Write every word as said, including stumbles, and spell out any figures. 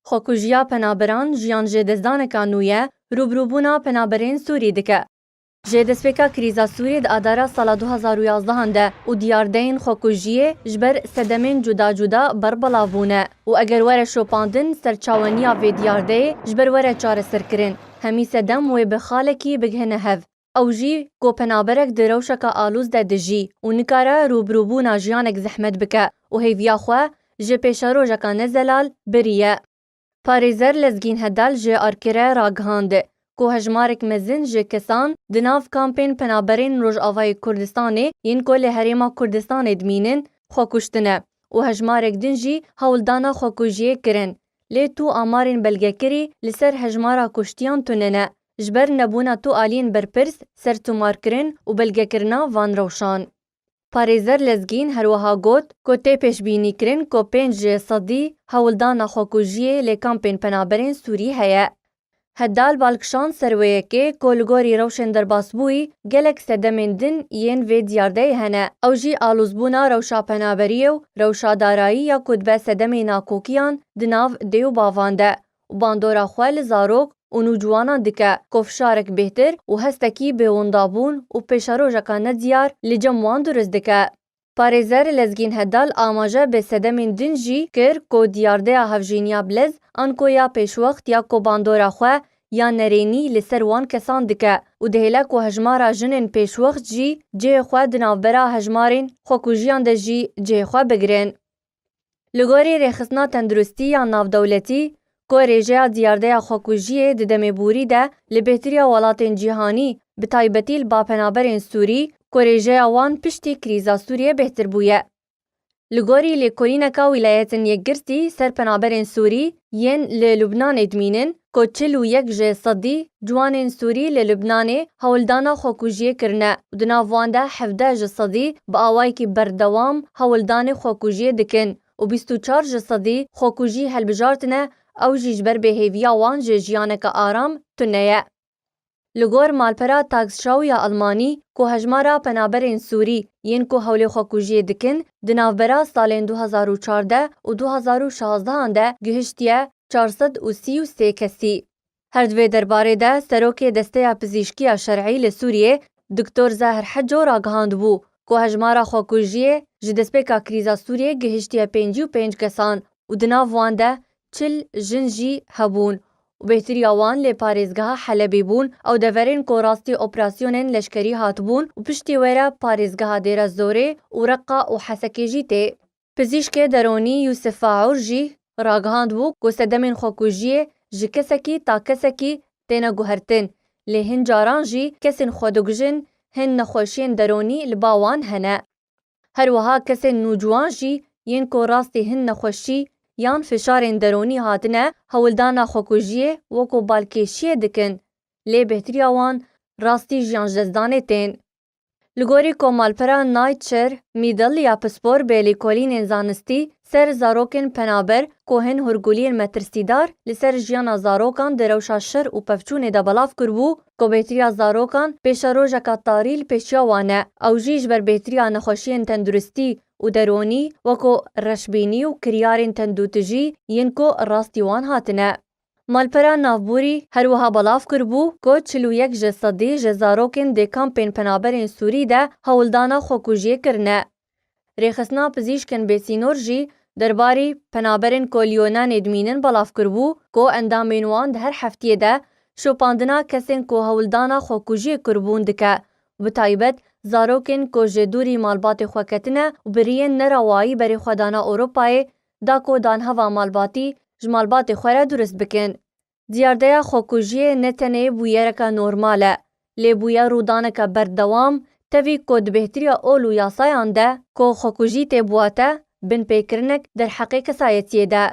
Xwekujiya penaberan jiyan ji destdaneka nû ye, rûbirûbûna penaberên Sûrî dike. Ji destpêka krîza Sûriyê di adara sala du hazar û yazdehan de û diyardeyên xwekujiyê ji ber sedemên cuda cuda berbelav bûne û eger were şopandin, serçaweniya vê diyardeyê ji ber were çareserkirin, hemî sedem wê bi xalekî bigihine hev. Ew jî ku penaberek di rewşeka alûz de dijî û nikare rûbirûbûna jiyanek zehmet bike û hêviya xwe ji pêşerojeka nezelal biriye. Parêzer Lezgîn Hedal ji Arkire ragihand ku hejmarek mezin ji kesan di nav kampên penaberên Rojavayê Kurdistanê yên ku li Herêma Kurdistanê dimînin xwe kuştine û hejmarek din jî hewldana xwekujiyê kirin. Lê tu amarên belgekirî li ser hejmara kuştiyan tune ne. Ji ber nebûna tu aliyên berpirs ser tomarkirin û belgekirina van rewşan. Parêzer Lezgîn her wiha got ku tê pêşbînîkirin ku pênc ji sedî hewldana xwekujiyê li kampên penaberên Sûrî heye. Hedal bal kişand ser wê yekê ku li gorî rewşên derbasbûyî gelek sedemên din yên vê diyardeyê hene. Ew jî alozbûna rewşa penaberiyê û rewşa darayî ya ku dibe sedemê nakokiyan di nav dê û bavan de û bandora xwe li zarok û nûciwanan dike ku fişarek bêhtir û hestekî bêwendabûn û pêşerojeka nediyar li cem wan dirust dike. Parêzer Lezgîn Hedal amaje bi sedemên din jî kir ku diyardeya hevjîniya bilez anko ya pêşwext ya ku bandora xwe ya nerênî li ser wan kesan dike û dihêle ku hejmara jinên pêşwext jî cihê xwe di navbera hejmarên xwekujiyan de jî cihê xwe bigirin. Li gorî Rêxistina Tenduristî ya Navdewletî, ku rêjeya diyardeya xwekujiyê di demê borî de li bêhtiriya welatên cîhanî, bi taybetî li ba penaberên Sûrî, ku rêjeya wan piştî krîza Sûriyê bêhtir bûye. Li gorî lêkolîneka Wîlayetên Yekgirtî ser penaberên Sûrî yên li Lubnanê dimînin, ku çil û yek ji sedî ciwanên Sûrî li Lubnanê hewldana xwekujiyê kirine û di nav wan de hevdeh ji sedî bi awayekî berdewam hewldanê xwekujiyê dikin û bîst û çar ji sedî xwekujî hilbijartine, ew jî ji ber bêhêviya wan ji jiyaneke aram tune ye. Li gor malpera Tagesschau ya Almanî, ku hejmara penaberên Sûrî yên ku hewlê xwekujiyê dikin di navbera salên du hazar û çardeh û du hazar û şazdehan de gihiştiye çar sed û sî û sê kesî. Her di vê derbarê de serokê Desteya Pizîşkiya Şer'î li Sûriyê, Doktor Zahir Heco ragihandibû ku hejmara xwekujiyê ji destpêka krîza Sûriyê gihiştiye pêncî û pênc kesan û di nav wan de çil jin jî hebûn û bêhtiriya wan li parêzgeha Helebê bûn. Ew deverên ku rastî operasyonên leşkerî hatibûn û piştî wê re parêzgeha Dêra Zorê û Reqa û Hesekê jî tê. Pizîşkê deronî Yûsif Faûr jî ragihandibû ku sedemên xwekujiyê ji kesekî ta kesekî têne guhertin, lê hin caran jî kesên xwe dikujin hin nexweşiyên deronî li ba wan hene. Her wiha kesên nûciwan jî yên ku rastî hin nexweşî yan fişarên deronî hatine hewldana xwekujiyê wekû balkêşiyê dikin, lê bêhtiriya wan rastî jiyan ji destdanê tên. Li gorî komalpera Nature Middle ya pispor bê lêkolînên zanistî ser zarokên penaber ku hin hûrguliyên metirsîdar li ser jiyana zarokan di rewşa şer û pevçûnê de belav kiribû, ku bêhtiriya zarokan pêşerojeka tarî li pêşiya wan e. Ew jî ji ber bêhtiriya nexweşiyên tenduristî û deronî, wekû reşbînî û kiryarên tendûtijî yên ku rastî wan hatine. Malpera navborî her wiha belav kiribû ku çil û yek ji sedî ji zarokên di kampên penaberên Sûrî de hewldana xwekujiyê kirine. Rêxistina Pizîşkên Bêsînor jî derbarî penaberên ku li Yunanê dimînin belav kiribû ku endamên wan di her heftiyê de şopandina kesên ku hewldana xwekujiyê kiribûn dike, bi taybet zarokên ku ji dûrî malbatê xwe ketine û bi riyên nerewayî berê xwe dana Ewropayê, da ku danheva malbatî ji malbatê xwe re durist bikin. Diyardeya xwekujiyê ne tenê bûyereke normal e, lê bûye rûdaneke berdewam, tevî ku di bêhtiriya ol û yasayan de ku xwekujî tê bûwate, binpêkirinek derheqê kesayetiyê de.